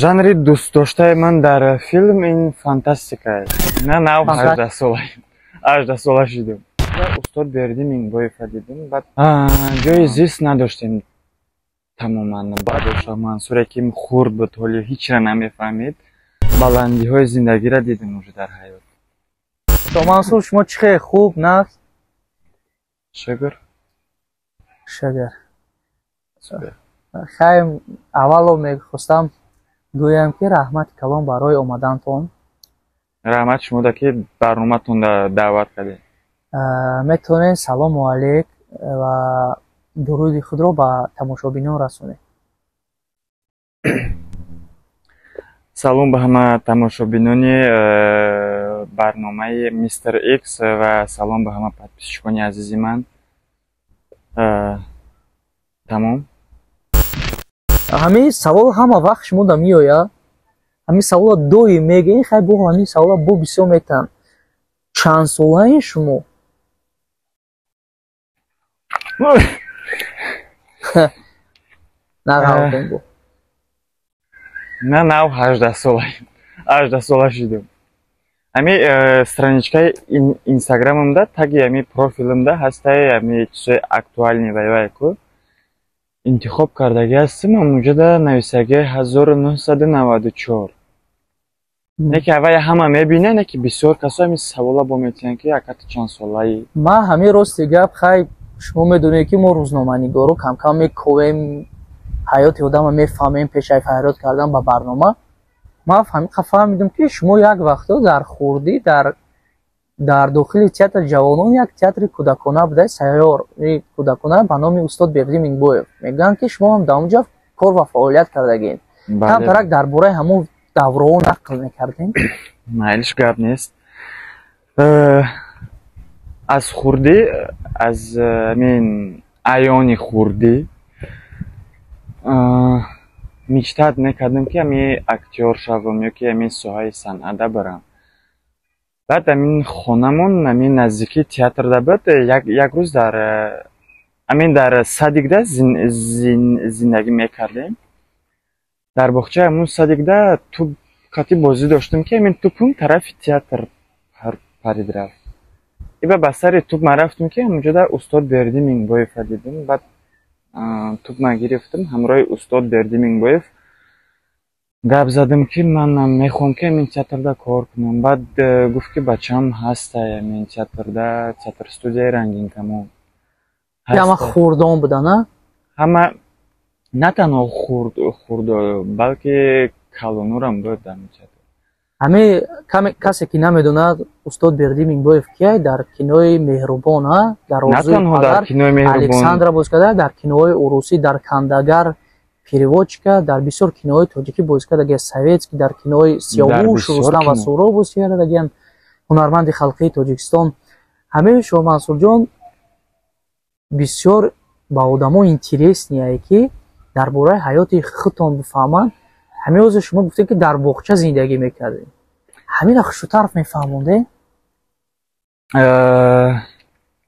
Жанри дӯстдоштаи ман дар филм ин фантастика. На, нав 18 сола, 18 сола шудем. Устод Берди Мингбоева дидем. Баъд ҷои зист надоштем тамоман. Баъд Мансуре, ки хурд буд, ҳоли ҳичра намефаҳмид, баландиҳои зиндагиро дидем уже дар ҳаёт. Мансур, шумо чӣ хел, хуб, нағз? Шукр. Шукр. Хайр, аввало мехостам гӯям, ки раҳмати калон барои омадантон. Раҳмат шумода, ки барноматон даъват кардед. Метавонед салому алейк ва дуруди худро ба тамошобинон расонед. Салом ба ҳама тамошобинони барномаи Мистер Икс ва салом ба ҳама подписчикони азизи ман. Тамом. Ҳамин савол ҳама вақт шумода меояд. Ҳамин саволро доим мегӯед. Хай, бо ҳамин саволро бо бисёр метаҳанд: чанд солаи шумо? Нағалтем бо. На, нав 18 сола, 18 сола шудем. Ҳами страничкаи Инстаграмамда, таги ҳами профилимда ҳастаи ҳами чизои актуальный вайвай ку интихоб кардагӣ ҳастим. Ҳамунҷода нависагӣ 1994. Не ки аввал ҳама мебинад, не ки бисёр касо ҳами савола бо метиҳанд, ки ака, ту чанд солаӣ? Ман ҳамин рости гап, хай, шумо медонед, ки мо рӯзноманигоро камкам мековем, ҳаёти одама мефаҳмем пешаи фарёд кардан ба барнома. Ман фаҳмидам, ки шумо як вақто дар хурдӣ дар дохили театри ҷавонон, як театри кӯдакона буда, сайёри кӯдакона ба номи устод Бердӣ Мингбоев, мегӯянд, ки шумо ҳам дар онҷа кор ва фаъолият кардагиед. Камтарак дар бораи ҳамон давраҳо нақл мекардем. Майлиш, гап нест. Аз хурдӣ, аз амин айёни хурдӣ мечтать мекардам, ки ами актёр шавам ё ки ами соҳаи санъата барам. Баъд амин хонамон ами наздикии театрда буд. Як рӯз дар амин дар садикда зиндагӣ мекардем. Дар боғчаи ҳамун садикда туп қати бозӣ доштем, ки амин тупум тарафи театр парид рафт. Ива ба сари туп ман рафтем, ки ҳамунҷода устод Бердӣ Мингбоевро дидем. Баъд туп ман гирифтам, ҳамроҳи устод Бердӣ Мингбоев гап задам, ки ман мехоҳам, ки ҳамин театрда кор кунам. Баъд гуфт, ки бачаам ҳастай ҳамин театрда, театр студияи Рангинкамон. Ҳама хурдон буда, на? Ҳама, на танҳо хурд, балки калонурам буд ҳамин театр. Ҳамин касе ки намедонад устод Бердӣ Мингбоев кияй, дар кинои Меҳрубон, дар Орзуи падар Александра боз карда, дар киноҳои урусӣ, дар Кандагар переводчика, дар бисёр киноҳои тоҷикӣ боз кардагиан, советский, дар киноҳои Сиёвуш, Рустам ва Суҳроб боз кардагиан, ҳунарманди халқии Тоҷикистон. Ҳамин шумо, Мансурҷон, бисёр ба одамо интересный, ки дар бораи ҳаёти худтон бифаҳманд. Ҳамин ҳозир шумо гуфтед, ки дар боғча зиндагӣ мекардед. Ҳаминро хушрӯтарф мефаҳмонде.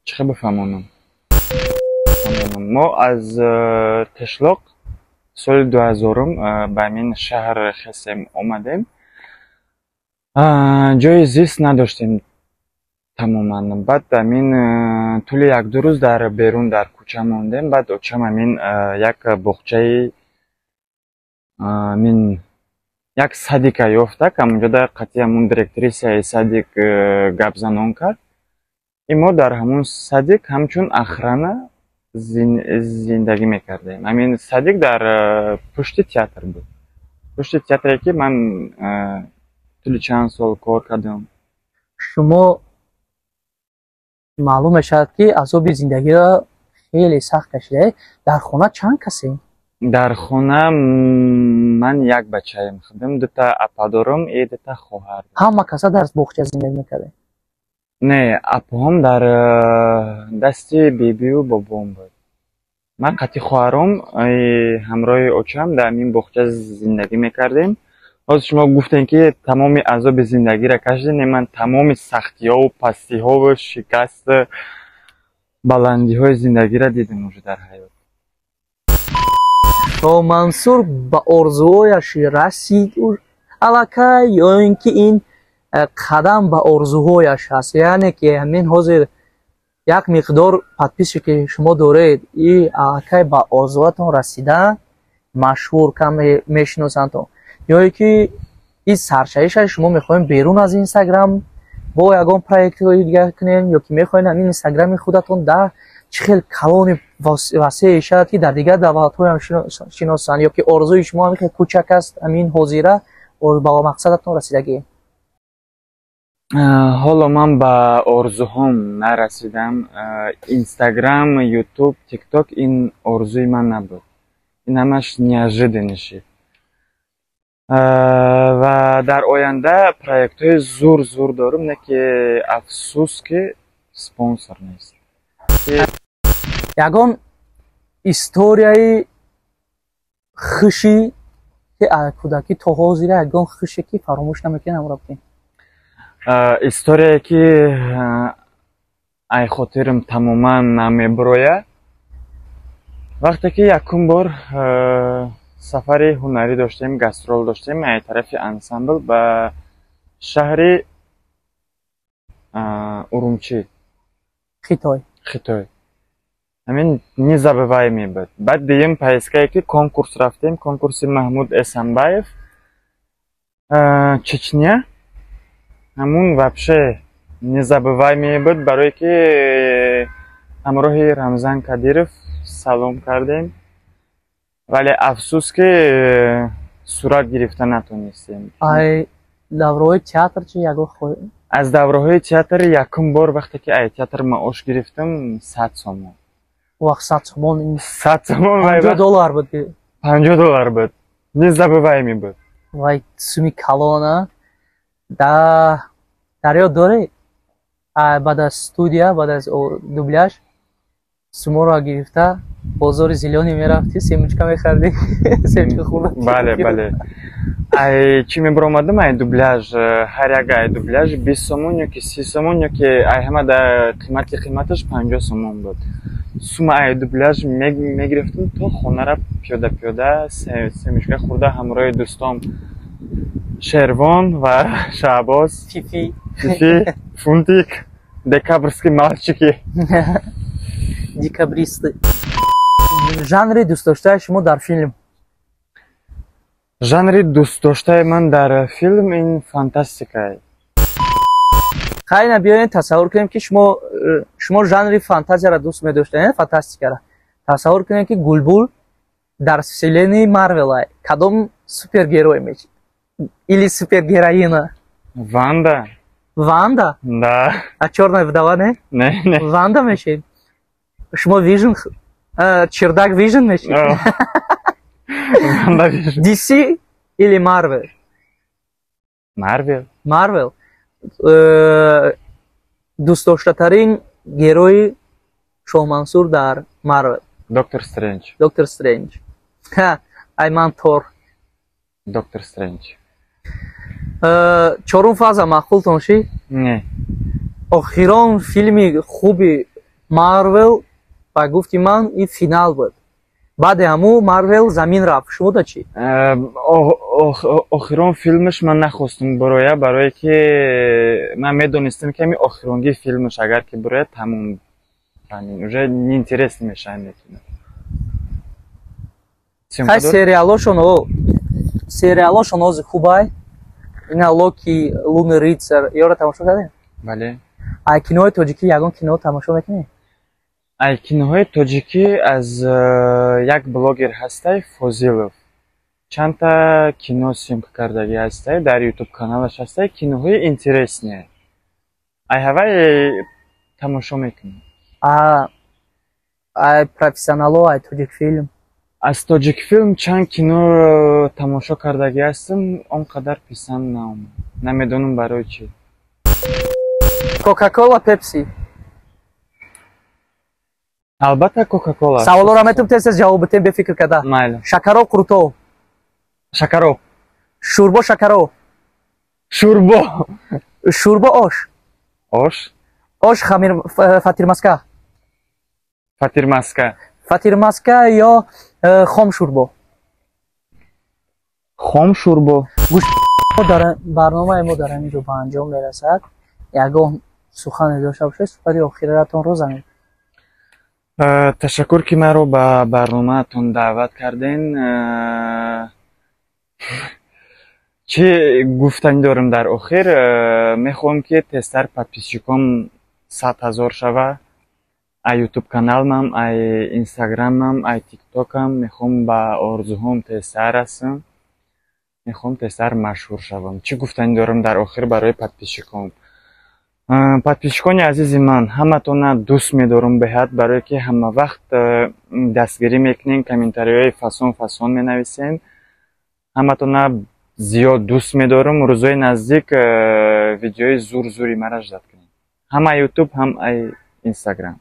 Чӣ хел бифаҳмонам? Мо аз қишлоқ соли 2000-ум ба ҳамин шаҳр хесем омадем. Ҷои зист надоштем тамоман. Баъд ҳамин тӯли як-ду рӯз дар берун, дар кӯча мондем. Баъд очам ҳамин як боғчаи, ҳамин як садика ёфтак. Ҳамунҷода қатъи ҳамун директрисаи садик гапзанон кард. И мо дар ҳамун садик ҳамчун охрана зиндагӣ мекардем. Ҳамин садик дар пушти театр буд, пушти театре, ки ман тӯли чанд сол кор кардам. Шумо маълум мешавад, ки азоби зиндагиро хеле сахт кашидаед. Дар хона чанд касем? Дар хона ман як бачаем худам, дута апа дорам и дута хоҳар. Ҳама каса дар боғча зиндагӣ мекардем? Не, апаҳом дар дасти бибию бобом буд. Ман қатъи хоҳаром ҳамроҳи очам дар ҳамин боғча зиндагӣ мекардем. Ҳозир шумо гуфтем, ки тамоми азоби зиндагиро кашидем. Не, ман тамоми сахтиҳову пастиҳову шикасту баландиҳои зиндагиро дидем уже дар ҳаёт. Шоҳмансур ба орзуҳояш расид аллакай ё ин ки ин қадам ба орзуҳояш аст? Яъне ки ҳамин ҳозир як миқдор подписчик ки шумо доред, и аллакай ба орзуатон расидан, машҳур, кам мешиносандтон, ё ин ки ин саршавиша шумо мехоҳем берун аз Инстаграм бо ягон проектҳои дигар кунем, ё ки мехоҳем ҳамин Инстаграми худатон дар чӣ хел калони васее шавад, ки дар дигар давлатҳоям шиносанд, ё ки орзуи шумо ҳамин хел кӯчак аст, ҳамин ҳозира ба мақсадатон расидагӣ? Ҳоло ман ба орзуҳом нарасидам. Инстаграм, Ютуб, Тикток ин орзуи ман набуд, ин ҳамаш неожиданно шид. Ва дар оянда проектҳои зур зур дорам, не ки афсӯс, ки спонсор нест. Ягон историяи хушӣ, ки кӯдакӣ то ҳозира ягон хуше, ки фаромӯш намекунед, ҳамро бигӯед. Историяе, ки ай хотирам тамоман намебирояд, вақте ки якум бор сафари ҳунарӣ доштем, гастрол доштем ай тарафи ансамбл ба шаҳри Урумчӣ. Хитой. Хитой. Ҳамин незабываемый буд. Баъд дуюм поездкае, ки конкурс рафтем, конкурси Маҳмуд Эсамбаев, Чечня, ҳамун вообще незабываемый буд, барое ки ҳамроҳи Рамзан Кадиров салом кардем, вале афсӯс, ки сурат гирифта натонистем. Ай давраҳои театр чи ягон? Аз давраҳои театр якум бор, вақте ки ай театр маош гирифтам, 100 сомон. Вақт 100 сомон? 100 сомон. 50 доллар буд. 50 доллар буд, незабываемый буд. Вай суми калона да. Дар ёд дорӣ, баъд аз студия, баъд аз дубляж суморо гирифта бозори Зелёный мерафтӣ, семечка мехардӣ, семечка хӯрда? Бале, ай чӣ мебиромадам, ай дубляж, ҳар як ай дубляж 20 сомон ё ки 30 сомон, ё ки ай ҳама да қимати қиматаш 50 сомон буд. Сума ай дубляж мегирифтам, то хонара пиёда пиёда семечка хӯрда, ҳамроҳи дӯстом Шервон ва Шаҳбоз. Фифи. Фифи, Фунтик, декабрьские мальчики. Декабристы. Жанри дӯстдоштаи шумо дар филм? Жанри дӯстдоштаи ман дар филм ин фантастика. Хайна, биёед тасаввур кунем, ки шумо жанри фантазияро дӯст медоштед, фантастикаро. Тасаввур кунем, ки Гулбул дар вселенной Марвела кадом супергерой мешид или супергероина? Ванда. Ванда? Да. А чёрная вдова не? Не. Ванда мешид. Шумо Вижн, чердак Вижн мешид. Ванда Вижн. DC или Марвел? Марвел. Марвел. Дӯстдоштатарин герои Шоҳмансур дар Марвел? Доктор Стрэндж. Доктор Стрэндж. Ай ман Тор. Доктор Стрэндж. Чорум фаза маъқултон шид? Не. Охирон филми хуби Марвел, ба гуфти ман, ин финал буд. Баъди ҳамун Марвел замин рафт. Шумо да чӣ? Охирон филмаш ман нахостум бироя, барое ки ман медонистам, ки ҳамин охиронгии филмаш агар ки бирояд, тамом, уже неинтересно мешавад. Хай, сериалошон ози хубай. Ина Локи, Лунный рыцарь ёро тамошо кардем? Бале. Ай кинои тоҷикӣ ягон кино тамошо мекунӣ? Ай киноҳои тоҷикӣ аз як блогер ҳастай, Фозилов, чандта кино съёмка кардагӣ ҳастай, дар Ютуб каналаш ҳастай, киноҳои интересные ай ҳавай тамошо мекунам. Ай профессионало, ай Тоҷикфилм? Аз Тоҷикфилм чанд кино тамошо кардагӣ ҳастам, он қадар писанд наомад, намедонам барои чӣ. Кока-кола, Пепси? Албатта, Кока-кола. Саволоро метавонем тез тез ҷавоб битем, бефикр карда. Майли. Шакароб, қурутоб? Шакароб. Шӯрбо, шакароб? Шӯрбо. Шӯрбо, ош? Ош. Ош, хамир, фатирмаска? Фатирмаска. Фатирмаска ё хом шӯрбо? Хом шӯрбо. Барномаи мо дар ҳамин ҷо ба анҷом мерасад. Ягон сухане дошта бошед, сухани охиратонро занед. Ташаккур, ки маро ба барномаатон даъват карден. Чӣ гуфтанӣ дорам дар охир? Мехоҳам, ки тезтар подписчиком 100 000 шава, ай Ютуб каналмам, ай Инстаграмам, ай Тиктокам. Мехоҳам ба орзуҳом тезтар расам, мехоҳам тезтар машҳур шавам. Чӣ гуфтанӣ дорам дар охир барои подписчиком? Подписчикони азизи ман, ҳаматона дӯст медорам беҳад, барое ки ҳама вақт дастгирӣ мекунен, комментариҳои фасон фасон менависен. Ҳаматона зиёд дӯст медорам. Рӯзои наздик видеои зур зури мара ждать кунед, ҳам ай Ютуб, ҳам ай Инстаграм.